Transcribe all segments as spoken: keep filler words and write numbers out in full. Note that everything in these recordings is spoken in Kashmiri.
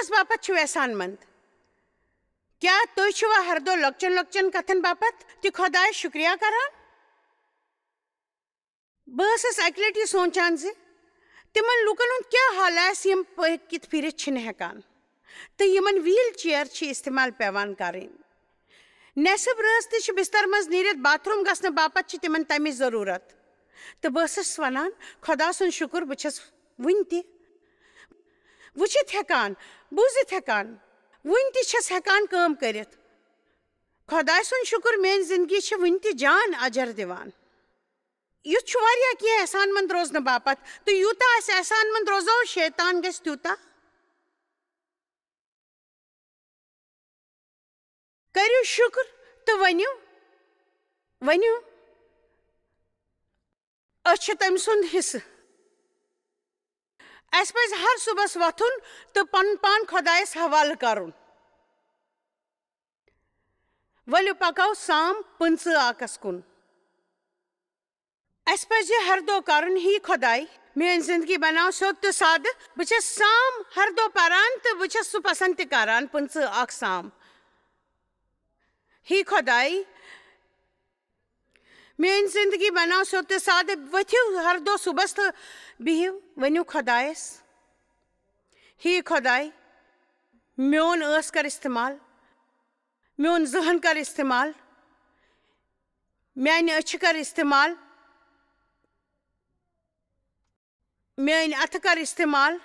کس باپتھ چھِو احسان مند؟ کیٛاہ تُہۍ چھِوا ہر دۄہ لۄکچن لۄکچن کتھن باپتھ تہِ خۄدایس شُکریہ کران؟ بہٕ ٲسٕس اکہِ لٹہِ یہِ سونچان زِ تِمن لوٗکن ہُنٛد کیٛاہ حال آسہِ، یِم پٔکِتھ پھِرِتھ چھِنہٕ ہٮ۪کان تہٕ یِمن ویٖل چیئر چھِ استعمال پٮ۪وان کرٕنۍ۔ نٮ۪صٕب رٲژ تہِ چھِ بستر منٛز نیٖرِتھ باتھ روم گژھنہٕ باپتھ چھِ تِمن تمِچ ضروٗرت۔ تہٕ بہٕ ٲسٕس ونان، خۄدا سُنٛد شُکر، بہٕ چھَس وُنہِ تہِ وٕچھِتھ ہٮ۪کان، بوٗزِتھ ہٮ۪کان، وُنہِ تہِ چھَس ہٮ۪کان کٲم کٔرِتھ۔ خۄداے سُنٛد شُکر، میٛٲنۍ زندگی چھِ وُنہِ تہِ جان اجر دِوان۔ یُتھ چھُ واریاہ کینٛہہ احسان مند روزنہٕ باپتھ، تہٕ یوٗتاہ أسۍ احسان مند روزو، شیطان گژھِ تیوٗتاہ۔ کٔرِو شُکر تہٕ ؤنِو، ؤنِو، أسۍ چھِ تٔمۍ سُنٛد حصہٕ۔ اَسہِ پَزِ ہر صُبحس وۄتھُن تہٕ پَنُن پان خۄدایَس حوالہٕ کَرُن۔ ؤلِو پَکو سام پٕنٛژٕہ اکس کُن۔ اَسہِ پَزِ ہر دۄہ کَرُن، ہے خۄداے، میٛٲنۍ زِندگی بَناو سیوٚد تہٕ سادٕ۔ بہٕ چھَس سام ہر دۄہ پَران تہٕ بہٕ چھَس سُہ پَسنٛد تہِ کَران، پٕنٛژٕہ اکھ سام۔ ہے خۄداے، میٛٲنۍ زِندگی بَناو سیوٚد تہٕ سادٕ۔ ؤتھِو ہر دۄہ صُبحس تہٕ بِہِو، ؤنِو خۄدایَس، ہے خۄداے، میون ٲس کَر استعمال، میون ذہن کَر استعمال، میانہِ أچھِ کر استعمال، میٲنۍ اَتھٕ کر استعمال۔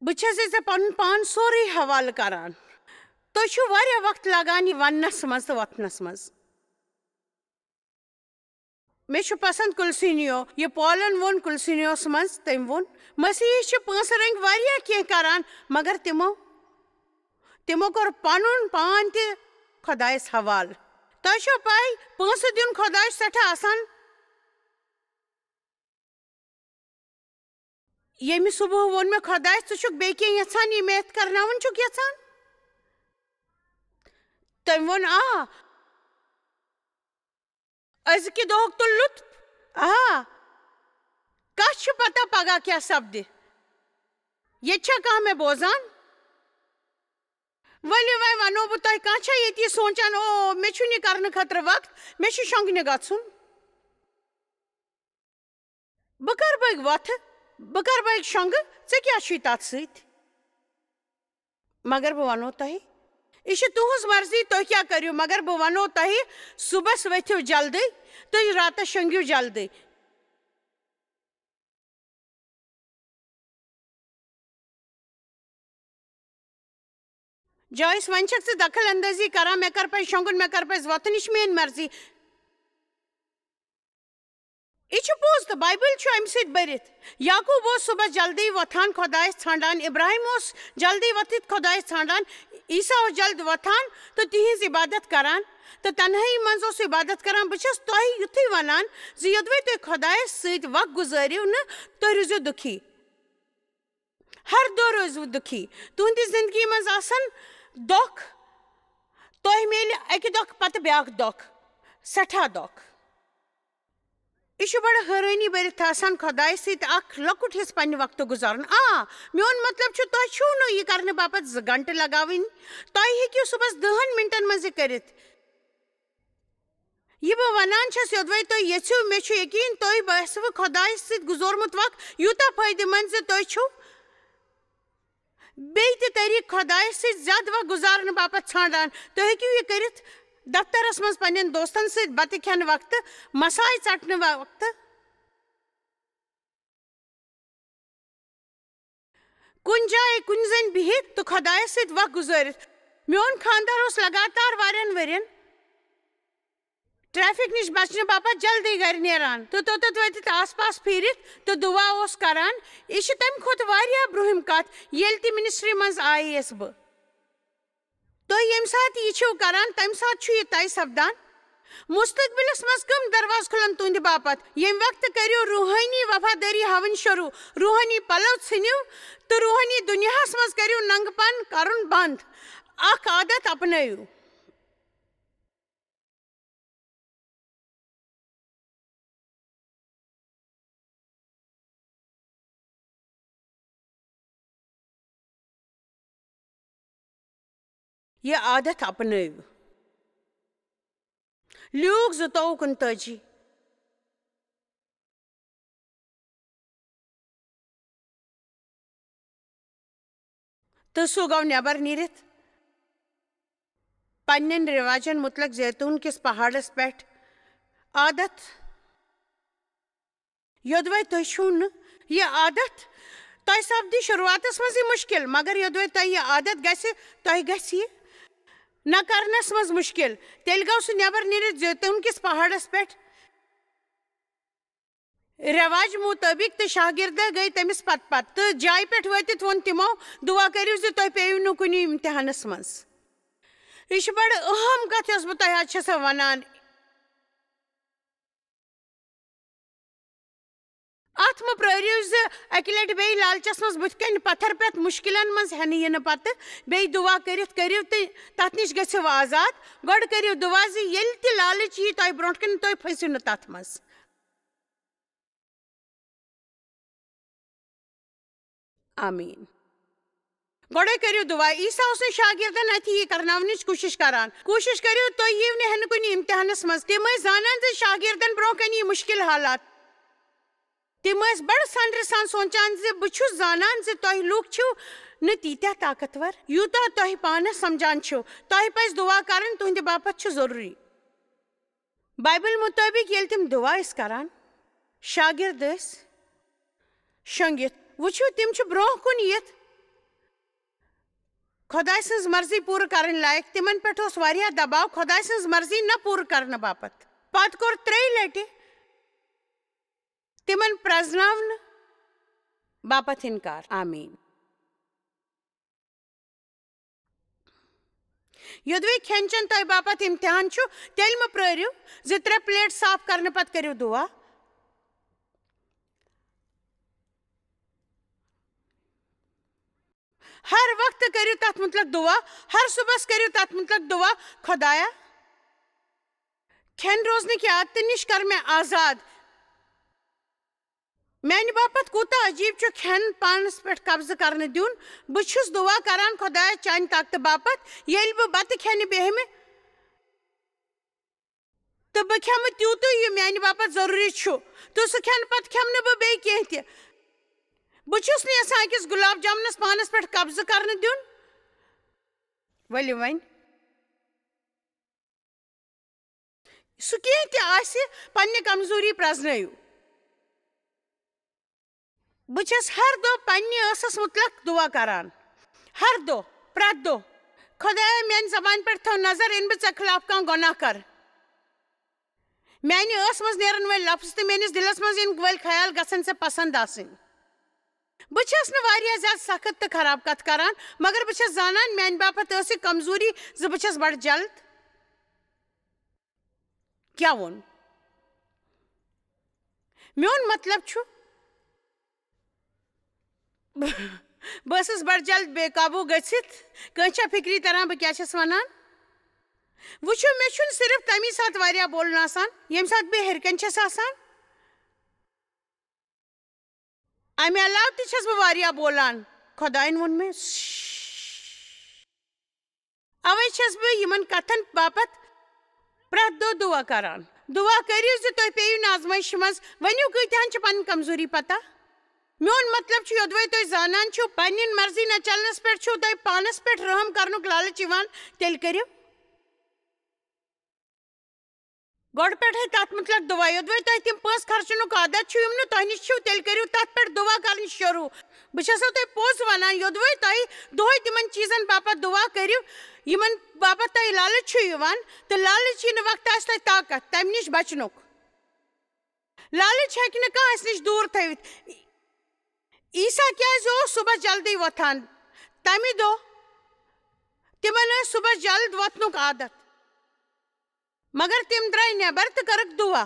بہٕ چھَس ژےٚ پنُن پان سورُے حوالہٕ کران۔ تۄہہِ چھُ واریاہ وقت لگان یہِ وننس منٛز تہٕ وۄتھنس منٛز۔ مےٚ چھُ پسند کُلسینیو، یہِ پالن ووٚن کُلسینیوس منٛز۔ تٔمۍ ووٚن، مسیحی چھِ پونٛسہٕ رٔنگۍ واریاہ کینٛہہ کران، مگر تِمو، تِمو کوٚر پنُن پان تہِ خۄدایس حوالہٕ۔ تۄہہِ چھو پاے، پونٛسہٕ دیُن خۄدایس سٮ۪ٹھاہ آسان۔ ییٚمہِ صبحہٕ ووٚن مےٚ، خۄدایس، ژٕ چھُکھ بیٚیہِ کینٛہہ یژھان، یہِ مےٚ یتھ کرناوُن چھُکھ یژھان؟ تٔمۍ ووٚن، آ۔ أزکہِ دۄہُک تُل لُطف۔ آ، کس چھُ پتہ پگاہ کیٛاہ سپدِ؟ ییٚتہِ چھا کانٛہہ مےٚ بوزان؟ ؤلِو وۄنۍ ونو بہٕ تۄہہِ، کانٛہہ چھا ییٚتی سونٛچان، او، مےٚ چھُنہٕ یہِ کرنہٕ خٲطرٕ وقت، مےٚ چھُ شۄنٛگنہِ گژھُن؟ بہٕ کر بٲگۍ وۄتھٕ، بہٕ کر بٲگۍ شۄنٛگہٕ، ژےٚ کیٛاہ چھُے تتھ سۭتۍ؟ مگر بہٕ ونو تۄہہِ، یہِ چھِ تُہنٛز مرضی، تُہۍ کیٛاہ کٔرِو، مگر بہٕ ونو تۄہہِ، صُبحس ؤتھِو جلدی، تُہۍ راتس شۄنٛگِو جلدی۔ جویس، وۄنۍ چھکھ ژٕ دخل اندٲزی کران، مےٚ کر پزِ شۄنٛگُن، مےٚ کر پزِ وۄتھُن، یہِ چھِ میٲنۍ مرضی۔ یہِ چھُ پوٚز، تہٕ بایبل چھُ امہِ سۭتۍ بٔرِتھ۔ یعقوب اوس صُبحس جلدی وۄتھان، خۄدایس ژھانٛڈان، ابراہیم اوس جلدی وۄتھِتھ خۄدایس ژھانٛڈان، عیسیٰ اوس جلد وۄتھان تہٕ تِہنٛز عبادت کران، تہٕ تنہٲیی منٛز اوس عبادت کران۔ بہٕ چھس تۄہہِ یُتھُے ونان زِ یوٚدوے تُہۍ خۄدایس سۭتۍ وق گُزٲرِو نہٕ، تُہۍ روٗزِو دُکھی۔ ہر دۄہ روٗزِو دُکھی۔ تُہنٛدِ زندگی منٛز آسن دۄکھ۔ تۄہہِ میلہِ اکہِ دۄکھٕ پتہٕ بیاکھ دۄکھ، سٮ۪ٹھاہ دۄکھ۔ یہِ چھُ بڑٕ حٲرٲنی بٔرِتھ آسان خۄدایہِ سۭتۍ اکھ لۄکُٹ حصہٕ پننہِ وقتُک گُزارُن۔ آ، میون مطلب چھُ، تۄہہِ چھُو نہٕ یہِ کرنہٕ باپتھ زٕ گھنٹہٕ لگاوٕنۍ۔ تۄہہِ ہیٚکِو صُبحس دہن منٹن منٛز یہِ کٔرِتھ۔ یہِ بہٕ ونان چھَس، یوٚدوَے تُہۍ یژھِو، مےٚ چھُ یقیٖن، تۄہہِ باسِوٕ خۄدایہِ سۭتۍ گُزورمُت وق یوٗتاہ فٲیدٕ مند زِ تُہۍ چھِو بیٚیہِ تہِ طریٖقہٕ خۄدایَس سۭتۍ زیادٕ وق گُزارنہٕ باپتھ ژھانٛڈان۔ تُہۍ ہیٚکِو یہِ کٔرِتھ دفترَس منٛز پنٛنٮ۪ن دوستَن سۭتۍ بَتہٕ کھٮ۪نہٕ وقتہٕ، مسایہِ ژَٹنہٕ وقتہٕ، کُنہِ جایہِ، کُنہِ زٔنۍ بِہِتھ تہٕ خۄدایَس سۭتۍ وق گُزٲرِتھ۔ میون خانٛدار اوس لگاتار واریاہَن ؤرِین ٹریفک نِش بچنہٕ باپتھ جلدی گرِ نیران تہٕ توٚتتھ وٲتِتھ آس پاس پھیٖرِتھ تہٕ دُعا اوس کران۔ یہِ چھِ تَمہِ کھۄتہٕ واریاہ برٛونٛہِم کتھ، ییٚلہِ تہِ منسٹری منٛز آیس بہٕ۔ تُہۍ ییٚمہِ ساتہٕ یہِ چھِو کران، تَمہِ ساتہٕ چھُ یہِ طے سپدان۔ مستقبلس منٛز کٕم دروازٕ کھُلن تُہنٛدِ باپتھ؟ ییٚمہِ وقتہٕ کٔرِو روحٲنی وفادٲری ہاوٕنۍ شروٗع، روحٲنی پلو ژھٕنِو تہٕ روحٲنی دُنیاہس منٛز کٔرِو ننٛگہٕ پن کرُن بنٛد۔ اکھ عادت اپنٲیِو۔ یہِ عادت اپنٲوِو۔ لیوٗکھ زٕتووُہ کُنتٲجی۔ تہٕ سُہ گوٚو نٮ۪بر نیٖرِتھ پننٮ۪ن رٮ۪واجن مُتلق زیتون کِس پہاڑس پٮ۪ٹھ عادت۔ یوٚدوَے تُہۍ چھِو نہٕ یہِ عادت، تۄہہِ سپدِ شروٗعاتس منٛز یہِ مُشکِل، مگر یوٚدوَے تۄہہِ یہِ عادت گژھِ، تۄہہِ گژھِ یہِ نہ کرنس منٛز مُشکِل۔ تیٚلہِ گوٚو سُہ نٮ۪بر نیٖرِتھ زیتون کِس پہاڑس پٮ۪ٹھ رٮ۪واج مُطٲبِق، تہٕ شاگِردہ گٔے تٔمِس پتہٕ پتہٕ۔ تہٕ جایہِ پٮ۪ٹھ وٲتِتھ ووٚن تِمو، "دُعا کٔرِو زِ تُہۍ پیٚیِو نہٕ کُنہِ امتحانس منٛز۔" یہِ چھِ بڑٕ اہم کتھ یۄس بہٕ تۄہہِ آز چھسو ونان۔ اتھ مہ پرٲرِو زِ اکہِ لٹہِ بیٚیہِ لالچس منٛز بٕتھِ کنہِ پتھر پٮ۪تھ مُشکلن منٛز ہٮ۪نہٕ یِنہٕ پتہٕ بیٚیہِ دُعا کٔرِتھ کٔرِو تہٕ تتھ نِش گٔژھِو آزاد۔ گۄڈٕ کٔرِو دُعا زِ ییٚلہِ تہِ لالچ یی تۄہہِ برونٛٹھ کنہِ، تُہۍ پھٔسِو نہٕ تتھ منٛز۔ آمیٖن۔ گۄڈَے کٔرِو دُعا۔ عیسیٰ اوس نہٕ شاگِردَن اَتھِ یہِ کرناونٕچ کوٗشِش کران۔ کوٗشِش کٔرِو تُہۍ یِیِو نہٕ ہٮ۪نہٕ کُنہِ اِمتِحانَس منٛز۔ تِم ٲسۍ زانان زِ شاگِردَن برونٛہہ کَنہِ یہِ مُشکِل حالات۔ تِم ٲسۍ بڑٕ سنٛدرِ سان سونٛچان زِ بہٕ چھُس زانان زِ تۄہہِ لوٗکھ چھِو نہٕ تیٖتیٛاہ طاقتور، یوٗتاہ تۄہہِ پانَس سمجھان چھِو۔ تۄہہِ پَزِ دُعا کرٕنۍ، تُہنٛدِ باپتھ چھُ ضروٗری۔ بایبل مُطٲبِق ییٚلہِ تِم دُعا ٲسۍ کران، شاگِرد ٲسۍ شۄنٛگِتھ۔ وٕچھِو، تِم چھِ برونٛہہ کُن یِتھ خۄداے سٕنٛز مرضی پوٗرٕ کرٕنۍ لایق۔ تِمن پٮ۪ٹھ اوس واریاہ دباو خۄداے سٕنٛز مرضی نہ پوٗرٕ کرنہٕ باپتھ۔ پتہٕ کوٚر ترٛیٚیہِ لٹہِ تِمن پرزناونہٕ باپتھ انکار۔ آمیٖن۔ یوٚدوَے کھٮ۪ن چٮ۪ن تۄہہِ باپتھ امتحان چھُ، تیٚلہِ مہ پرٲرِو زِ ترٛےٚ پلیٹ صاف کرنہٕ پتہٕ کٔرِو دُعا۔ ہر وقتہٕ کٔرِو تتھ مُتلق دُعا، ہر صُبحس کٔرِو تتھ مُتلق دُعا، "خۄدایا، کھٮ۪ن روزنٕکۍ عادتن نِش کر مےٚ آزاد۔" میانہِ باپتھ کوٗتاہ عجیب چھُ کھٮ۪ن پانس پٮ۪ٹھ قبضہٕ کرنہٕ دیُن۔ بہٕ چھُس دُعا کران، "خۄدایا، چانہِ طاقتہٕ باپتھ ییٚلہِ بہٕ بتہٕ کھٮ۪نہِ بیٚہمہٕ، تہٕ بہٕ کھٮ۪مہٕ تیوٗتٕے یہِ میانہِ باپتھ ضروٗری چھُ، تہٕ سُہ کھٮ۪نہٕ پتہٕ کھٮ۪مہٕ نہٕ بہٕ بیٚیہِ کینٛہہ تہِ۔ بہٕ چھُس نہٕ یژھان أکِس گُلاب جامنس پانس پٮ۪ٹھ قبضہٕ کرنہٕ دیُن۔" ؤلِو وۄنۍ۔ سُہ کینٛہہ تہِ آسہِ، پننہِ کمزوری پرزنٲیِو۔ بہٕ چھَس ہر دۄہ پننہِ ٲسَس مُتلق دُعا کران۔ ہر دۄہ، پرٛٮ۪تھ دۄہ۔ "خۄدایا، میانہِ زبانہِ پٮ۪ٹھ تھٲو نظر، یِنہٕ بہٕ ژےٚ خلاف کانٛہہ گۄناہ کرٕ۔ میانہِ ٲس منٛز نیرن وٲلۍ لفظ تہٕ میٲنِس دِلس منٛز یِن وٲلۍ خیال گژھن ژےٚ پسند آسٕنۍ۔" بہٕ چھَس نہٕ واریاہ زیادٕ سخت تہٕ خراب کتھ کران، مگر بہٕ چھَس زانان میانہِ باپتھ ٲس یہِ کمزوری زِ بہٕ چھَس بڑٕ جلد۔ کیٛاہ ووٚن؟ میون مطلب چھُ، بہٕ ٲسٕس بڑٕ جلد بے قابوٗ گٔژھِتھ۔ کٲنٛسہِ چھا فِکری تران بہٕ کیٛاہ چھَس وَنان؟ وٕچھِو، مےٚ چھُنہٕ صرف تَمی ساتہٕ واریاہ بولُن آسان، ییٚمہِ ساتہٕ بہٕ ہیٚرِ کَنۍ چھَس آسان۔ اَمہِ علاوٕ تہِ چھَس بہٕ واریاہ بولان۔ خۄدایَن ووٚن مےٚ، "شش۔" اوے چھَس بہٕ یِمن کتھن باپتھ پرٛٮ۪تھ دۄہ دُعا کران۔ دُعا کٔرِو زِ تُہۍ پیٚیِو نہٕ آزمٲیشہِ منٛز۔ ؤنِو، کۭتیاہن چھِ پنٕنۍ کمزوری پتہ؟ میون مطلب چھُ، یوٚدوَے تُہۍ زانان چھِو، پننٮ۪ن مرضی نہ چلنس پٮ۪ٹھ چھُو تۄہہِ پانس پٮ۪ٹھ رحم کرنُک لالچ یِوان، تیٚلہِ کٔرِو۔ گۄڈٕ پٮ۪ٹھَے تَتھ مُتلق دُعا، یوٚدوَے تۄہہِ تِم پونٛسہٕ خرچُنُک عادت چھُ، یِم نہٕ تۄہہِ نِش چھِو، تیٚلہِ کٔرِو تَتھ پٮ۪ٹھ دُعا کَرٕنۍ شروٗع۔ بہٕ چھَسو تۄہہِ پوٚز وَنان، یوٚدوَے تۄہہِ دۄہَے تِمَن چیٖزَن باپَتھ دُعا کٔرِو، یِمَن باپَتھ تۄہہِ لالٕچ چھُ یِوان، تہٕ لالٕچ یِنہٕ وقتہٕ آسہِ تۄہہِ طاقت تَمہِ نِش بَچنُک۔ لالٕچ ہیٚکہِ نہٕ کانٛہہ اَسہِ نِش دوٗر تھٲوِتھ۔ عیسیٰ کیٛازِ اوس صُبحس جلدی وۄتھان؟ تَمہِ دۄہ تِمَن ٲسۍ صُبحس جلد وۄتھنُک عادت۔ مگر تِم درٛاے نٮ۪بر تہٕ کٔرٕکھ دُعا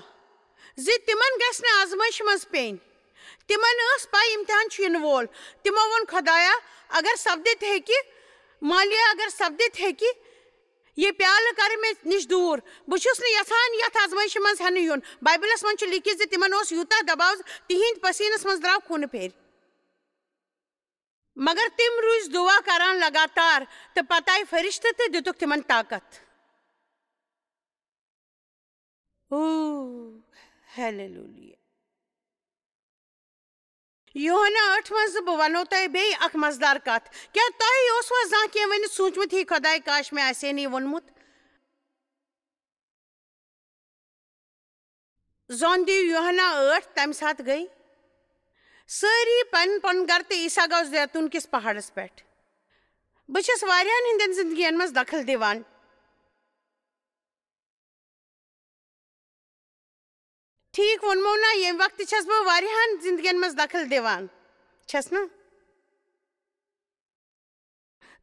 زِ تِمن گژھِ نہٕ آزمٲیشہِ منٛز پیٚنۍ۔ تِمن ٲس پَے اِمتِحان چھُ یِنہٕ وول۔ تِمو ووٚن، "خۄدایا، اگر سپدِتھ ہیٚکہِ، مالیا، اگر سپدِتھ ہیٚکہِ، یہِ پیالہٕ کَرٕ مےٚ نِش دوٗر۔ بہٕ چھُس نہٕ یَژھان یَتھ آزمٲیشہِ منٛز ہٮ۪نہٕ یُن۔" بایبلس منٛز چھُ لیٖکھِتھ زِ تِمن اوس یوٗتاہ دباو زِ تِہنٛدۍ پسیٖنس منٛز درٛاو خوٗنہٕ پھیٚرۍ۔ مگر تِم روٗزۍ دُعا کران لگاتار، تہٕ پتہٕ آیہِ فرشتہٕ تہٕ دِتُکھ تِمن طاقت۔ او، ہیلیلویا۔ یوحنا ٲٹھ منٛز بہٕ ونو تۄہہِ بیٚیہِ اکھ مزٕدار کتھ۔ کیٛاہ تۄہہِ اوسوا زانٛہہ کینٛہہ ؤنِتھ سوٗنٛچمُت، "ہے خۄداے، کاش مےٚ آسہِ ہے نہٕ یہِ ووٚنمُت"؟ زون دِیِو یوحنا ٲٹھ، تَمہِ ساتہٕ گٔے سٲری پنُن پنُن گرٕ تہٕ عیسیٰ گوٚو زیتون کِس پہاڑس پٮ۪ٹھ۔ بہٕ چھَس واریاہن ہٕنٛدٮ۪ن زندگین منٛز دخل دِوان۔ ٹھیٖک ووٚنمو نا، ییٚمہِ وقتہٕ چھَس بہٕ واریاہن زندگین منٛز دخل دِوان، چھَس نا؟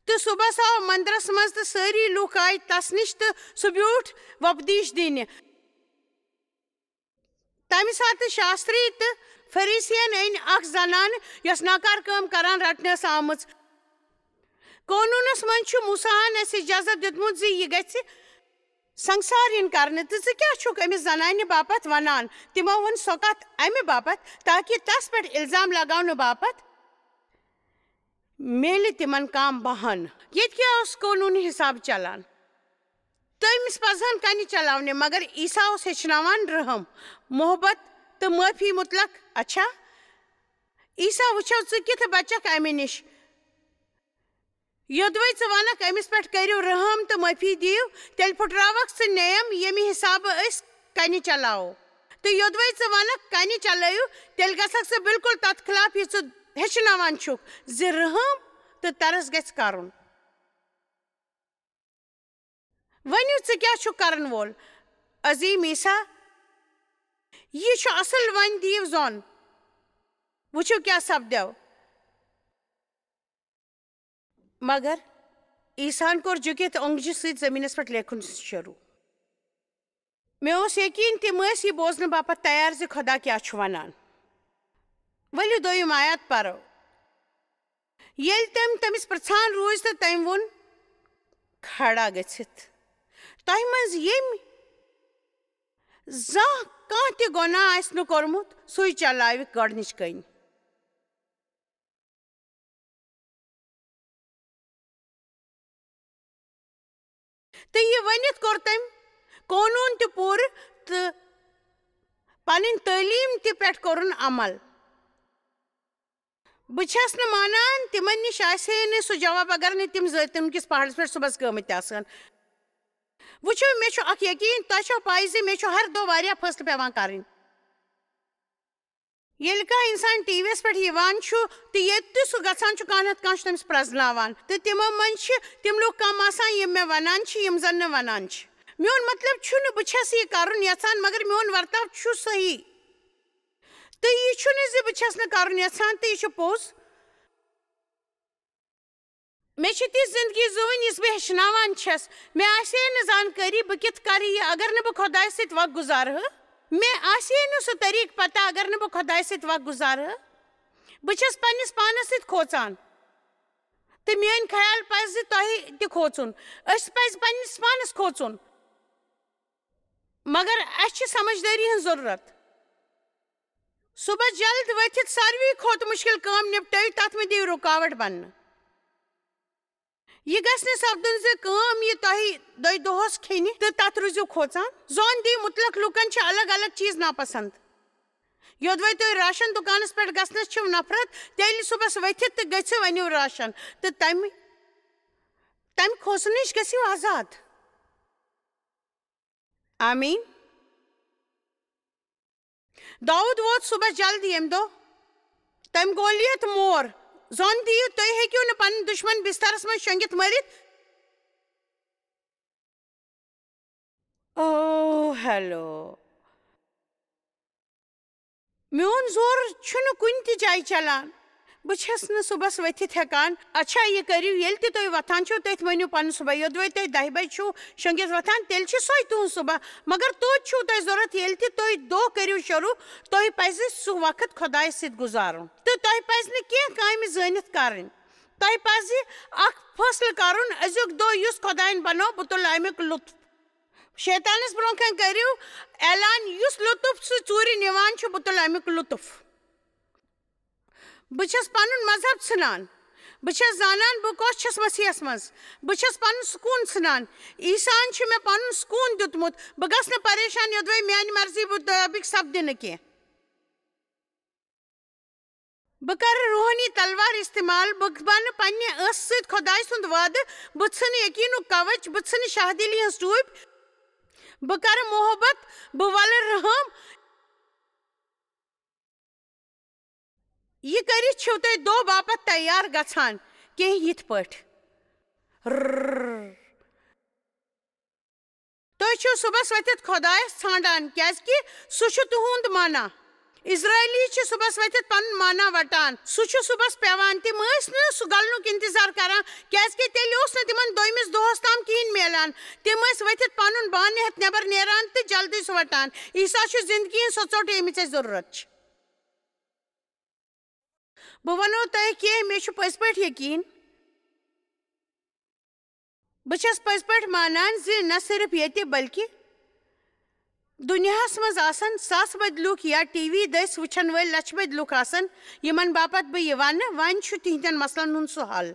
تہٕ صُبحس آو مندرس منٛز تہٕ سٲری لوٗکھ آیہِ تس نِش تہٕ سُہ بیوٗٹھ وۄپدیش دِنہِ۔ تَمہِ ساتہٕ شاستری تہٕ فریسین أنۍ اکھ زنانہٕ، یۄس ناکار کٲم کران رٹنہِ ٲس آمٕژ۔ قونوٗنس منٛز چھُ موسیٰ ہن اَسہِ اجازت دیُتمُت زِ یہِ گژھِ سنگسار یِن کرنہٕ، تہٕ ژٕ کیٛاہ چھُکھ أمِس زنانہِ باپتھ ونان؟ تِمو ووٚن سۄ کتھ امہِ باپتھ، تاکہ تس پٮ۪ٹھ الزام لگاونہٕ باپتھ میلہِ تِمن کانٛہہ بہانہٕ۔ ییٚتہِ کیٛاہ اوس قونوٗنی حساب چلان؟ تٔمِس پزہن کنہِ چلاونہِ، مگر عیسیٰ اوس ہیٚچھناوان رحم، محبت تہٕ معٲفی متعلق۔ اچھا، عیسیٰ، وٕچھو، ژٕ کِتھ بچکھ امہِ نِش؟ یوٚدوَے ژٕ ونکھ، أمِس پٮ۪ٹھ کٔرِو رحم تہٕ معٲفی دِیِو، تیٚلہِ پھُٹراوکھ ژٕ نیم، ییٚمہِ حسابہٕ أسۍ کنہِ چلاوو۔ تہٕ یوٚدوَے ژٕ ونکھ، کنہِ چلٲیِو، تیٚلہِ گژھکھ ژٕ بالکل تتھ خلاف، یہِ ژٕ ہیٚچھناوان چھُکھ زِ رحم تہٕ ترس گژھِ کرُن۔ ؤنِو، ژٕ کیٛاہ چھُکھ کرن وول؟ عظیم عیسیٰ، یہِ چھُ اصل، وۄنۍ دِیِو زون، وٕچھِو کیٛاہ سپدیو۔ مگر عیسیٰ ہن کوٚر جُکِتھ اونٛگجہِ سۭتۍ زٔمیٖنس پٮ۪ٹھ لیکھُن شروٗع۔ مےٚ اوس یقیٖن تِم ٲسۍ یہِ بوزنہٕ باپتھ تیار زِ خۄدا کیٛاہ چھُ ونان۔ ؤلِو دوٚیِم آیات پرو۔ ییٚلہِ تٔمۍ تٔمِس پرٛژھان روٗزۍ تہٕ تٔمۍ ووٚن، "کھڑا گٔژھِتھ، تۄہہِ منٛز ییٚمۍ زانٛہہ کانٛہہ تہِ گۄناہ آسہِ نہٕ کوٚرمُت، سُے چلاوِ گۄڈٕنِچ کٔنۍ۔" تہٕ یہِ ؤنِتھ کوٚر تٔمۍ قونوٗن تہِ پوٗرٕ تہٕ پنٕنۍ تعلیٖم تہِ پٮ۪ٹھ کوٚرُن عمل۔ بہٕ چھَس نہٕ مانان تِمن نِش آسہِ ہے نہٕ سُہ جواب اگر نہٕ تِم زٲتوٗن کِس پہاڑس پٮ۪ٹھ صُبحس گٲمٕتۍ آسہٕ ہن۔ وٕچھِو، مےٚ چھُ اکھ یقیٖن، تۄہہِ چھو پَے زِ مےٚ چھُ ہر دۄہ واریاہ فٲصلہٕ پٮ۪وان کرٕنۍ۔ ییٚلہِ کانٛہہ اِنسان ٹی وی یَس پٮ۪ٹھ یِوان چھُ تہٕ ییٚتہِ تہِ سُہ گژھان چھُ، کانٛہہ نتہٕ کانٛہہ چھُ تٔمِس پرٛزناوان۔ تہٕ تِمو منٛز چھِ تِم لُکھ کم آسان، یِم مےٚ ونان چھِ، یِم زن نہٕ ونان چھِ۔ میون مطلب چھُنہٕ بہٕ چھَس یہِ کرُن یژھان، مگر میون ورتاو چھُ صحیح۔ تہٕ یہِ چھُنہٕ زِ بہٕ چھَس نہٕ کرُن یژھان، تہٕ یہِ چھُ پوٚز۔ مےٚ چھِ تِژھ زندگی زوٗنۍ، یِژھ بہٕ ہیٚچھناوان چھَس۔ مےٚ آسہِ ہے نہٕ زانکٲری، بہٕ کِتھ کرٕ یہِ، اگر نہٕ بہٕ خۄدایَس سۭتۍ وقت گُزارٕ ہا۔ مےٚ آسہِ ہے نہٕ سُہ طریٖقہٕ پتہ، اگر نہٕ بہٕ خۄدایَس سۭتۍ وقت گُزارٕ ہا۔ بہٕ چھَس پنٛنِس پانَس سۭتۍ کھوژان۔ تہٕ میٛٲنۍ خیال پَزِ تۄہہِ تہِ کھوژُن۔ أسۍ پَزِ پنٛنِس پانَس کھوژُن۔ مگر اَسہِ چھِ سمجھدٲری ہٕنٛز ضروٗرت۔ صُبحس جلد ؤتھِتھ ساروی کھۄتہٕ مُشکِل کٲم نِپٹٲوِو، تَتھ مہٕ دِیِو رُکاوٹ بننہٕ۔ یہِ گژھِ نہٕ سپدُن زِ کٲم یی تۄہہِ دۄیہِ دۄہَس کھیٚنہِ تہٕ تَتھ روٗزِو کھوژان۔ زون دی مُتلق لوٗکَن چھِ الگ الگ چیٖز ناپسنٛد۔ یوٚدوَے تُہۍ راشن دُکانَس پٮ۪ٹھ گژھنَس چھِو نفرت، تیٚلہِ صُبحس ؤتھِتھ تہٕ گٔژھِو أنِو راشن تہٕ تَمہِ، تَمہِ کھوژنہٕ نِش گٔژھِو آزاد۔ آمیٖن۔ داؤد ووت صُبحس جلد ییٚمہِ دۄہ۔ تٔمۍ گولیت مور۔ زن دِیِو، تُہۍ ہیٚکِو نہٕ پنٕنۍ دُشمن بسترس منٛز شۄنٛگِتھ مٔرِتھ۔ او ہیلو۔ میون زور چھُنہٕ کُنہِ تہِ جایہِ چلان۔ بہٕ چھَس نہٕ صُبحس ؤتھِتھ ہٮ۪کان۔ اچھا، یہِ کٔرِو، ییٚلہِ تہِ تُہۍ وۄتھان چھِو، تٔتھۍ ؤنِو پنُن صُبح۔ یوٚدوَے تُہۍ دَہہِ بجہِ چھِو شۄنٛگِتھ وۄتھان، تیٚلہِ چھِ سۄے تُہُنٛد صُبح۔ مگر توتہِ چھُو تۄہہِ ضوٚرَتھ، ییٚلہِ تہِ تُہۍ دۄہ کٔرِو شروٗع، تۄہہِ پَزِ سُہ وقت خۄدایَس سۭتۍ گُزارُن۔ تہٕ تۄہہِ پَزِ نہٕ کینٛہہ کامہِ زٲنِتھ کَرٕنۍ۔ تۄہہِ پَزِ اَکھ فٲصلہٕ کَرُن، أزیُک دۄہ یُس خۄدایَن بَنوو، بہٕ تُلہٕ اَمیُک لُطف۔ شیطانس برونٛہہ کنہِ کٔرِو اعلان، یُس لطف سُہ ژوٗرِ نِوان چھُ، بہٕ تُلہٕ امیُک لطف۔ بہٕ چھَس پنُن مذہب ژھٕنان۔ بہٕ چھَس زانان بہٕ کۄس چھَس مسیحس منٛز۔ بہٕ چھَس پنُن سکوٗن ژھٕنان۔ عیسیٰ ہن چھُ مےٚ پنُن سکوٗن دیُتمُت۔ بہٕ گژھٕ نہٕ پریشان یوٚدوَے میانہِ مرضی مُطٲبِق سپدِ نہٕ کینٛہہ۔ بہٕ کرٕ روحٲنی تلوار استعمال۔ بہٕ بنہٕ پننہِ ٲسہٕ سۭتۍ خۄداے سُنٛد وعدٕ۔ بہٕ ژھٕنہٕ یقینُک کوچ۔ بہٕ ژھٕنہٕ شاہ دِلی ہٕنٛز ٹوٗپۍ۔ بہٕ کرٕ محبت۔ بہٕ ولہٕ رحم۔ یہِ کٔرِتھ چھِو تُہۍ دۄہ باپتھ تیار گژھان، کینٛہہ یِتھ پٲٹھۍ۔ رررر۔ تُہۍ چھِو صُبحس ؤتھِتھ خۄدایس ژھانٛڈان، کیازِ کہِ سُہ چھُ تُہُنٛد مانا۔ اسرائیلی چھِ صُبحس ؤتھِتھ پنُن مانا وٹان۔ سُہ چھُ صُبحس پٮ۪وان۔ تِم ٲسۍ نہٕ سُہ گلنُک انتظار کران، کیازِ کہِ تیٚلہِ اوس نہٕ تِمن دوٚیمِس دۄہس تام کِہینۍ میلان۔ تِم ٲسۍ ؤتھِتھ پنُن بانہٕ ہٮ۪تھ نٮ۪بر نیران تہٕ جلدی سُہ وٹان۔ عیسیٰ چھُ زندگی ہٕنٛز سۄ ژوٚٹ، ییٚمِچ اَسہِ ضروٗرت چھِ۔ بہٕ وَنو تۄہہِ کینٛہہ، مےٚ چھُ پٔزۍ پٲٹھۍ یقیٖن۔ بہٕ چھَس پٔزۍ پٲٹھۍ مانان زِ نہ صرف ییٚتہِ، بلکہِ دُنیاہَس منٛز آسَن ساسہٕ بٔدۍ لُکھ یا ٹی وی دٔسۍ وٕچھَن وٲلۍ لَچھِ بٔدۍ لُکھ آسَن، یِمَن باپتھ بہٕ یہِ وَنہٕ، وۄنۍ چھُ تِہنٛدٮ۪ن مسلن ہُنٛد سُہ حل۔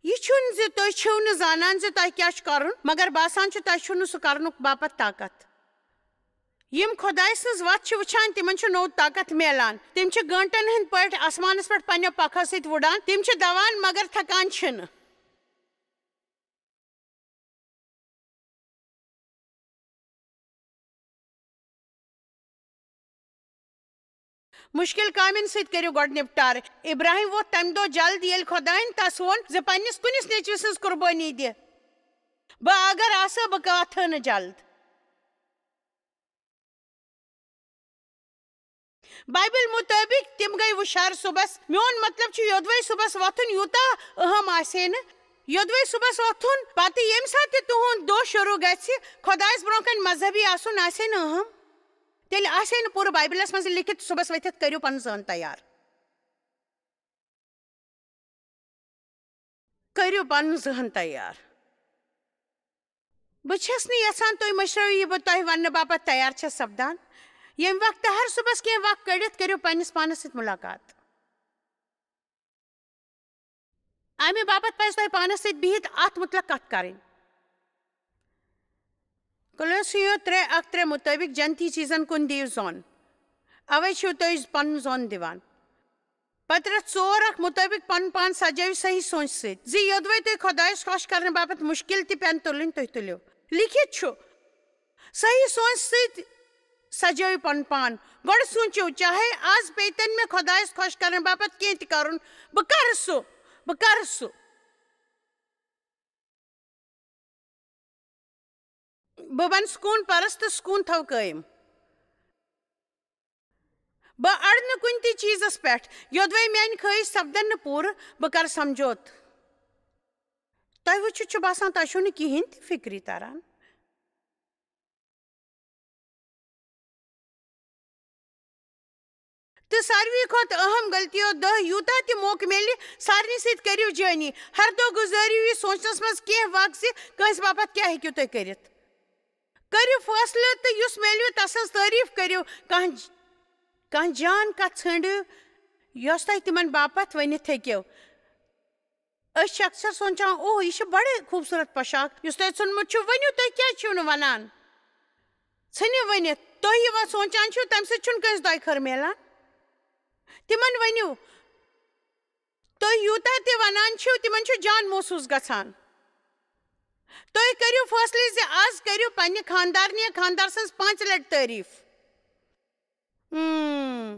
یہِ چھُنہٕ زِ تُہۍ چھِو نہٕ زانان زِ تۄہہِ کیٛاہ چھُ کرُن، مگر باسان چھُ تۄہہِ چھُو نہٕ سُہ کرنُک باپتھ طاقت۔ یِم خۄدایہِ سٕنٛز وَتھ چھِ وٕچھان، تِمن چھُ نوٚو طاقت میلان۔ تِم چھِ گٲنٛٹن ہٕنٛدۍ پٲٹھۍ آسمانس پٮ۪ٹھ پننٮ۪و پکھو سۭتۍ وُڈان۔ تِم چھِ دوان، مگر تھکان چھِنہٕ۔ مُشکِل کامٮ۪ن سۭتۍ کٔرِو گۄڈٕ نِپٹارٕ۔ ابراہیم ووٚتھ تَمہِ دۄہ جلد، ییٚلہِ خۄدایَن تَس ووٚن زِ پننِس کُنِس نیٚچوِ سٕنٛز قربٲنی دِ۔ بہٕ اگر آسہٕ، بہٕ کَتھ نہٕ جلد۔ بایبل مُطٲبِق تِم گٔے وُشار صُبحس۔ میون مطلب چھُ، یوٚدوَے صُبحس وۄتھُن یوٗتاہ اہم آسہِ ہے نہٕ۔ یوٚدوَے صُبحس وۄتھُن، پتہٕ ییٚمہِ ساتہٕ تہِ تُہُنٛد دۄہ شروٗع گژھِ، خۄدایَس برونٛہہ کنہِ مذہبی آسُن آسہِ ہے نہٕ اہم۔ تیٚلہِ آسہِ ہے نہٕ پوٗرٕ بایبلس منٛز لیکھِتھ، صُبحس ؤتھِتھ کٔرِو پنُن ذہن تیار۔ کٔرِو پنُن ذہن تیار۔ بہٕ چھَس نہٕ یژھان تُہۍ مٔشرٲوِو یہِ بہٕ تۄہہِ وننہٕ باپتھ تیار چھَس سپدان۔ ییٚمہِ وقتہٕ ہر صُبحس کینٛہہ وق کٔڑِتھ کٔرِو پننِس پانس سۭتۍ مُلاقات۔ امہِ باپتھ پزِ تۄہہِ پانس سۭتۍ بِہِتھ اتھ مُتعلق کتھ کرٕنۍ۔ کولوسیو ترٛےٚ اکھ ترٛےٚ مُطٲبِق جنتی چیٖزن کُن دِیِو زوٚن، اوے چھِو تُہۍ پنُن زوٚن دِوان۔ پطرس ژور اکھ مُطٲبِق پنُن پان سجٲوِو صحیح سونچ سۭتۍ، زِ یوٚدوَے تُہۍ خۄدایس خۄش کرنہٕ باپتھ مُشکِل تہِ پٮ۪ن تُلٕنۍ، تُہۍ تُلِو۔ لیکھِتھ چھُ، صحیح سونچ سۭتۍ سجٲوِو پنُن پان۔ گۄڈٕ سونچِو، چاہے از پیٚیہِ تن مےٚ خۄدایس خۄش کرنہٕ باپتھ کینٛہہ تہِ کرُن، بہٕ کرٕ سُہ، بہٕ کرٕ سُہ۔ بہٕ بنہٕ سکوٗن پرست تہٕ سکوٗن تھاوٕ قٲیِم۔ بہٕ اَڑٕ نہٕ کُنہِ تہِ چیٖزس پٮ۪ٹھ، یوٚدوَے میانہِ خٲہِش سپدن نہٕ پوٗرٕ، بہٕ کرٕ سمجھوتہٕ۔ تۄہہِ وٕچھِتھ چھُ باسان تۄہہِ چھُو نہٕ کِہیٖنۍ تہِ فِکرِ تران۔ تہٕ ساروی کھۄتہٕ اہم غلطیو دہ، یوٗتاہ تہِ موقعہٕ میلہِ، سارنٕے سۭتۍ کٔرِو جٲنی۔ ہر دۄہ گُزٲرِو یہِ سونٛچنس منٛز کینٛہہ وق زِ کٲنٛسہِ باپتھ کیٛاہ ہیٚکِو تُہۍ کٔرِتھ۔ کٔرِو فٲصلہٕ تہٕ یُس میلوٕ تس ہٕنٛز تعریٖف کٔرِو۔ کانٛہہ، کانٛہہ جان کتھ ژھٲنٛڈِو یۄس تۄہہِ تِمن باپتھ ؤنِتھ ہیٚکِو۔ أسۍ چھِ اکثر سونٛچان، اوہ، یہِ چھِ بڑٕ خوٗبصوٗرت پۄشاک یُس تۄہہِ ژھُنمُت چھُ، ؤنِو تُہۍ کیٛازِ چھِو نہٕ ونان؟ ژھٕنِو ؤنِتھ، تُہۍ یہِ وۄنۍ سونٛچان چھِو، تمہِ سۭتۍ چھُنہٕ کٲنٛسہِ دۄیہِ خٲر میلان۔ تِمن ؤنِو، تُہۍ یوٗتاہ تہِ ونان چھِو، تِمن چھُ جان محسوٗس گژھان۔ تُہۍ کٔرِو فٲصلہٕ زِ از کٔرِو پننہِ خانٛدارنہِ یا خانٛدار سٕنٛز پانٛژِ لٹہِ تعریٖف۔ اۭں۔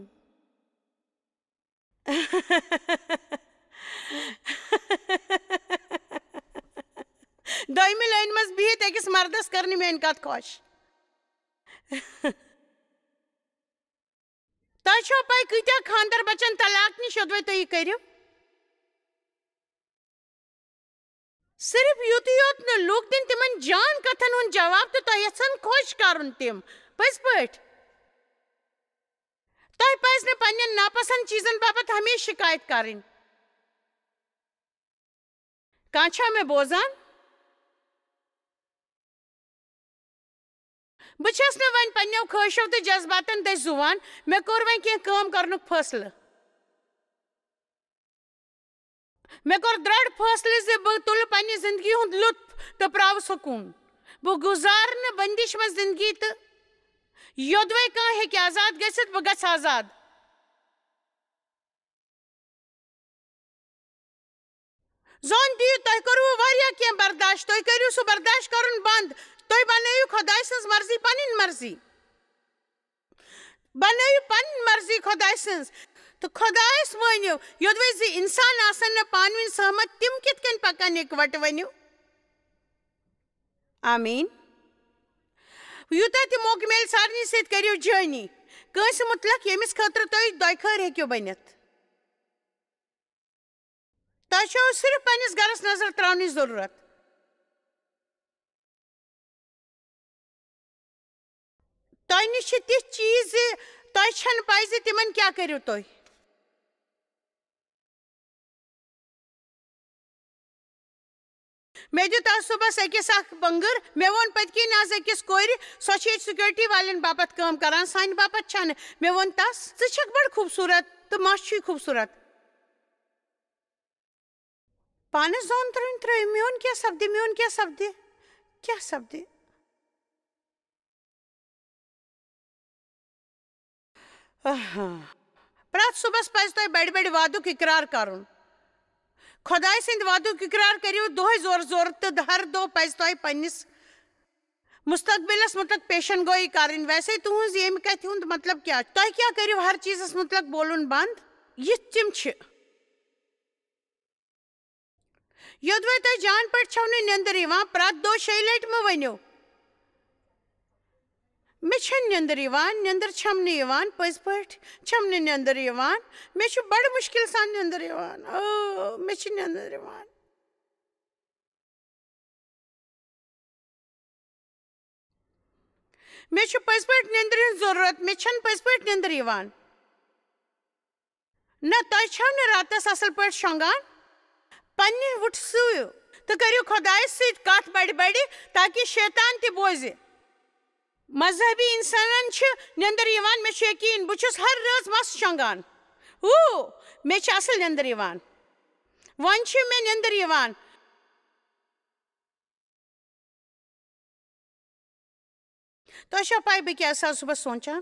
دوٚیمہِ لٲنہِ منٛز بِہِتھ أکِس مردس کٔر نہٕ میٲنۍ کتھ خۄش۔ تۄہہِ چھو پَے کۭتیٛاہ خانٛدر بچن طلاق نِش، یوٚدوَے تُہۍ یہِ کٔرِو؟ صرف یُتُے یوت نہٕ، لوٗکھ دِن تِمن جان کتھن ہُنٛد جواب تہٕ تۄہہِ یژھن خۄش کرُن تِم۔ پٔزۍ پٲٹھۍ۔ تۄہہِ پزِ نہٕ پننٮ۪ن ناپسند چیزن باپتھ ہمیشہٕ شکایت کرٕنۍ۔ کانٛہہ چھا مےٚ بوزان؟ بہٕ چھَس نہٕ وۄنۍ پننٮ۪و خٲہشو تہٕ جذباتن دٔسۍ زُوان۔ مےٚ کوٚر وۄنۍ کینٛہہ کٲم کرنُک فٲصلہٕ۔ مےٚ کوٚر درٛڑ فٲصلہٕ زِ بہٕ تُلہٕ پننہِ زندگی ہُنٛد لطف تہٕ پراوٕ سکوٗن۔ بہٕ گُزارٕ نہٕ بندش منٛز زندگی تہٕ یوٚدوَے کانٛہہ ہیٚکہِ آزاد گٔژھِتھ، بہٕ گژھٕ آزاد۔ زون دِیِو، تۄہہِ کوٚروٕ واریاہ کینٛہہ برداشت، تُہۍ کٔرِو سُہ برداشت کرُن بنٛد۔ تُہۍ بنٲیِو خۄداے سٕنٛز مرضی پنٕنۍ مرضی۔ بنٲیِو پنٕنۍ مرضی خۄداے سٕنٛز۔ تہٕ خۄدایَس مٲنِو، یوٚدوَے زِ انسان آسن نہٕ پانہٕ ؤنۍ سہمت، تِم کِتھ کٔنۍ پکن اِکوٹہٕ؟ ؤنِو۔ آمین۔ یوٗتاہ تہِ موقعہٕ میلہِ، سارنٕے سۭتۍ کٔرِو جٲنی۔ کٲنٛسہِ مُتعلق، ییٚمِس خٲطرٕ تُہۍ دۄیہِ خٲر ہیٚکِو بٔنِتھ۔ تۄہہِ چھو صرف پننِس گرس نظر تراونٕچ ضروٗرت۔ تۄہہِ نِش چھِ تِتھۍ چیٖز زِ تۄہہِ چھَنہٕ پَے زِ تِمن کیٛاہ کٔرِو تُہۍ۔ مےٚ دیُت آز صُبحس أکِس اکھ بنٛگٕر۔ مےٚ ووٚن پٔتۍ کِنۍ آز أکِس کورِ، سۄ چھِ ییٚتہِ سیکیورٹی والٮ۪ن باپتھ کٲم کران، سانہِ باپتھ چھَنہٕ۔ مےٚ ووٚن تَس، "ژٕ چھَکھ بڑٕ خوٗبصوٗرت تہٕ مَس چھُے خوٗبصوٗرت۔" پانَس زون ترٛٲوِنۍ ترٛٲوِو، میون کیٛاہ سپدِ، میون کیٛاہ سپدِ، کیٛاہ سپدِ؟ آہا۔ پرٛٮ۪تھ صُبحس پَزِ تۄہہِ بَڑِ بَڑِ وعدُک اقرار کَرُن۔ خۄداے سٕنٛدِ وعدُک اقرار کٔرِو دۄہَے زورٕ زورٕ تہٕ ہر دۄہ پَزِ تۄہہِ پنٛنِس مستقبلَس مُتعلق پیشن گویی کَرٕنۍ۔ ویسے تُہٕنٛز ییٚمہِ کَتھِ ہُنٛد مطلب کیٛاہ؟ تۄہہِ کیٛاہ کٔرِو ہر چیٖزَس مُتعلق بولُن بنٛد؟ یِتھ تِم چھِ۔ یوٚدوَے تۄہہِ جان پٲٹھۍ چھَو نہٕ نیٚنٛدٕر یِوان، پرٛٮ۪تھ دۄہ شیٚیہِ لَٹہِ مہٕ ؤنِو، "مےٚ چھَنہٕ نیٚنٛدٕر یِوان، نیٚنٛدٕر چھَم نہٕ یِوان، پٔزۍ پٲٹھۍ چھَم نہٕ نیٚنٛدٕر یِوان، مےٚ چھُ بَڑٕ مُشکِل سان نیٚنٛدٕر یِوان، او، مےٚ چھِ نیٚنٛدٕر یِوان۔" مےٚ چھُ پٔزۍ پٲٹھۍ نیٚنٛدرِ ہٕنٛز ضروٗرت، مےٚ چھَنہٕ پٔزۍ پٲٹھۍ نیٚنٛدٕر یِوان۔ نہ، تۄہہِ چھَو نہٕ راتَس اَصٕل پٲٹھۍ شۄنٛگان۔ پنٛنہِ وُٹھسٕیِو تہٕ کٔرِو خۄدایَس سۭتۍ کَتھ بَڑِ بَڑِ، تاکہِ شیطان تہِ بوزِ۔ مذہبی اِنسانَن چھِ نیٚنٛدٕر یِوان، مےٚ چھُ یقیٖن، بہٕ چھُس ہر رٲژ مَس شۄنٛگان۔ او، مےٚ چھِ اَصٕل نیٚنٛدٕر یِوان۔ وۄنۍ چھِ مےٚ نیٚنٛدٕر یِوان۔ تۄہہِ چھا پَے بہٕ کیٛاہ ٲسٕس آز صُبحس سونٛچان؟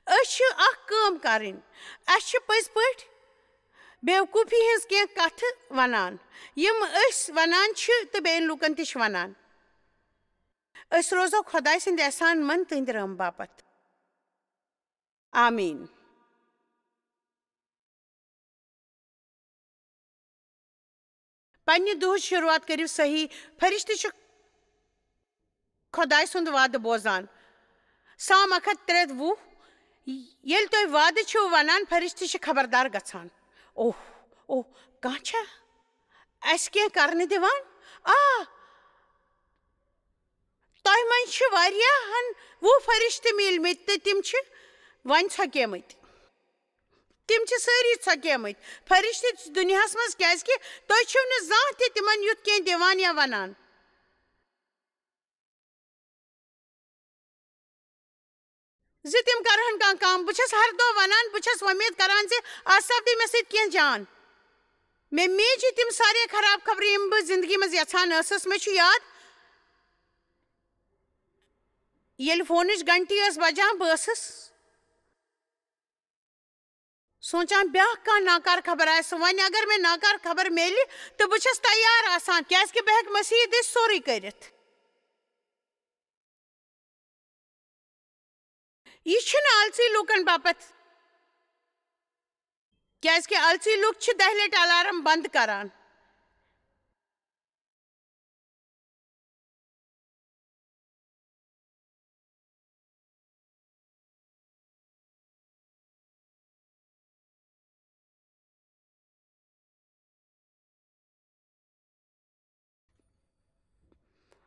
أسۍ چھِ اَکھ کٲم کَرٕنۍ۔ اَسہِ چھِ پٔزۍ پٲٹھۍ بیوقوٗفی ہٕنٛز کینٛہہ کَتھٕ وَنان، یِم أسۍ وَنان چھِ تہٕ بیٚیَن لوٗکَن تہِ چھِ وَنان۔ أسۍ روزو خۄداے سٕنٛدِ احسان مند تٕہٕنٛدِ رحم باپتھ۔ آمین۔ پننہِ دُہٕچ شروٗعات کٔرِو صحیح۔ فرشتہٕ چھِ خۄداے سُنٛد وعدٕ بوزان۔ سام اکھ ہتھ ترٛےٚ وُہ، ییٚلہِ تُہۍ وعدٕ چھِو وَنان، فرشتہٕ چھِ خبردار گژھان۔ اوہ، اوہ، کانٛہہ چھا اَسہِ کینٛہہ کرنہٕ دِوان؟ آ، تۄہہِ منٛز چھِ واریاہَن وُہ فرشتہٕ میٖلمٕتۍ تہٕ تِم چھِ وۄنۍ ژھۄکیمٕتۍ۔ تِم چھِ سٲری ژھۄکیمٕتۍ۔ فرشتہٕ چھِ دُنیاہَس منٛز، کیٛازِکہِ تُہۍ چھِو نہٕ زانٛہہ تہِ تِمَن یُتھ کینٛہہ دِوان یا وَنان۔ زِ تِم کرہن کانٛہہ کٲم۔ بہٕ چھَس ہر دۄہ وَنان، بہٕ چھَس وۄمید کران زِ آز سپدِ مےٚ سۭتۍ کینٛہہ جان۔ مےٚ میجہِ تِم سارے خراب خبرٕ، یِم بہٕ زندگی منٛز یژھان ٲسٕس۔ مےٚ چھُ یاد، ییٚلہِ فونٕچ گھنٹی ٲس بجان، بہٕ ٲسٕس سونٛچان، بیٛاکھ کانٛہہ ناکار خبر آسہِ۔ وۄنۍ اگر مےٚ ناکار خبر میلہِ، تہٕ بہٕ چھَس تیار آسان، کیٛازِکہِ بہٕ ہٮ۪کہٕ مسیح دٔسۍ سورُے کٔرِتھ۔ یہِ چھُنہٕ آلسی لوٗکن باپتھ، کیٛازِکہِ آلسی لوٗکھ چھِ دَہہِ لٹہِ الارم بند کران۔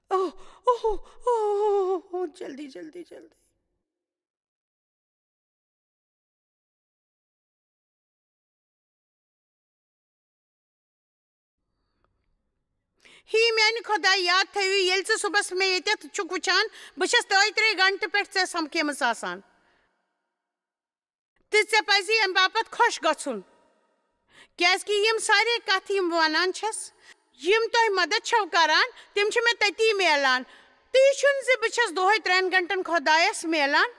اوہ، اوہ، اوہ، اوہ، جلدی، جلدی، جلدی۔ ہے میانہِ خۄدایہِ، یاد تھٲوِو، ییٚلہِ ژٕ صُبحس مےٚ ییٚتٮ۪تھ چھُکھ وٕچھان، بہٕ چھَس دۄیہِ ترٛیٚیہِ گھنٹہٕ پٮ۪ٹھ ژےٚ سمکھیمٕژ آسان۔ تہٕ ژےٚ پَزی اَمہِ باپتھ خۄش گژھُن، کیازِ کہِ یِم سارے کتھٕ یِم بہٕ ونان چھس، یِم تۄہہِ مدد چھو کران، تِم چھِ مےٚ تٔتی میلان۔ تہٕ یہِ چھُنہٕ زِ بہٕ چھَس دۄہَے ترٛٮ۪ن گھنٹَن خۄدایَس میلان۔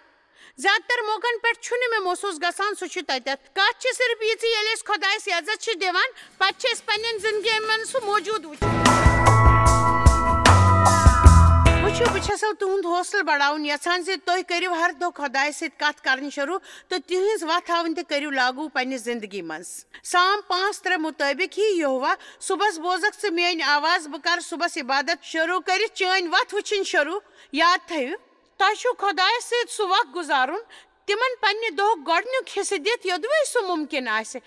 زیادٕ تر موقعن پٮ۪ٹھ چھُنہٕ مےٚ محسوٗس گژھان سُہ چھُ تَتٮ۪تھ۔ کَتھ چھِ صرف یِژٕے، ییٚلہِ أسۍ خۄدایَس عزت چھِ دِوان، پَتہٕ چھِ أسۍ پنٛنٮ۪ن زِندگیَن منٛز سُہ موجوٗد وٕچھان۔ وٕچھِو، بہٕ چھَسو تُہُنٛد حوصلہٕ بڑاوُن یژھان زِ تُہۍ کٔرِو ہر دۄہ خۄدایَس سۭتۍ کَتھ کرٕنۍ شروٗع تہٕ تِہٕنٛز وَتھ ہاوٕنۍ تہِ کٔرِو لاگوٗ پنٛنہِ زِندگی منٛز۔ سام پانٛژھ ترٛےٚ مُطٲبِق ہی یہوہ، صُبحس بوزکھ ژٕ میٲنۍ آواز، بہٕ کرٕ صُبحس عبادت شروٗع کٔرِتھ چٲنۍ وتھ وٕچھِنۍ شروٗع۔ یاد تھٲیِو، تۄہہِ چھُو خۄدایس سۭتۍ سُہ وق گُزارُن، تِمن پننہِ دۄہُک گۄڈٕنیُک حصہٕ دِتھ، یوٚدوَے سُہ مُمکِن آسہِ۔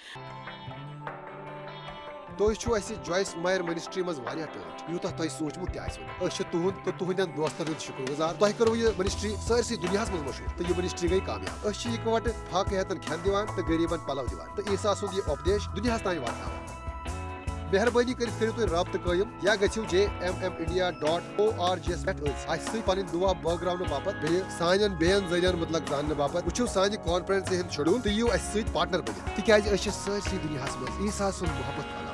تُہۍ چھِو اَسہِ جویس مایر منسٹری منٛز واریاہ ٹٲٹھۍ، یوٗتاہ تۄہہِ سوٗنٛچمُت تہِ آسِوٕ نہٕ۔ أسۍ چھِ تُہُنٛد تہٕ تُہٕنٛدٮ۪ن دوستن ہُنٛد شُکر گُزار۔ تۄہہِ کٔروٕ یہِ منسٹری سٲرسٕے دُنیاہس منٛز مشہوٗر تہٕ یہِ منسٹری گٔے کامیاب۔ أسۍ چھِ اِکہٕ وٹہٕ فاقہٕ ہیتن کھٮ۪ن دِوان تہٕ غریٖبن پلو دِوان۔ تہٕ عیسیٰ سُنٛد یہِ اُپدیش دُنیاہس تام واتناوان۔ مہربٲنی کٔرِتھ کٔرِو تُہۍ رابطہٕ قٲیِم یا گٔژھِو J M M India dot O R G یَس پٮ۪ٹھ أسۍ اَسہِ سۭتۍ پنٕنۍ دُعا بٲگراونہٕ باپتھ، بیٚیہِ سانٮ۪ن بیٚین ذٔریعن مُتعلق زاننہٕ باپتھ۔ وٕچھِو سانہِ کانفرنسہِ ہُنٛد شیڈول تہٕ یِیِو اَسہِ سۭتۍ پارٹنر بٔنِتھ، تِکیازِ أسۍ چھِ سٲرسٕے دُنیاہس منٛز عیسیٰ سُنٛد محبت پھٔہلاوان۔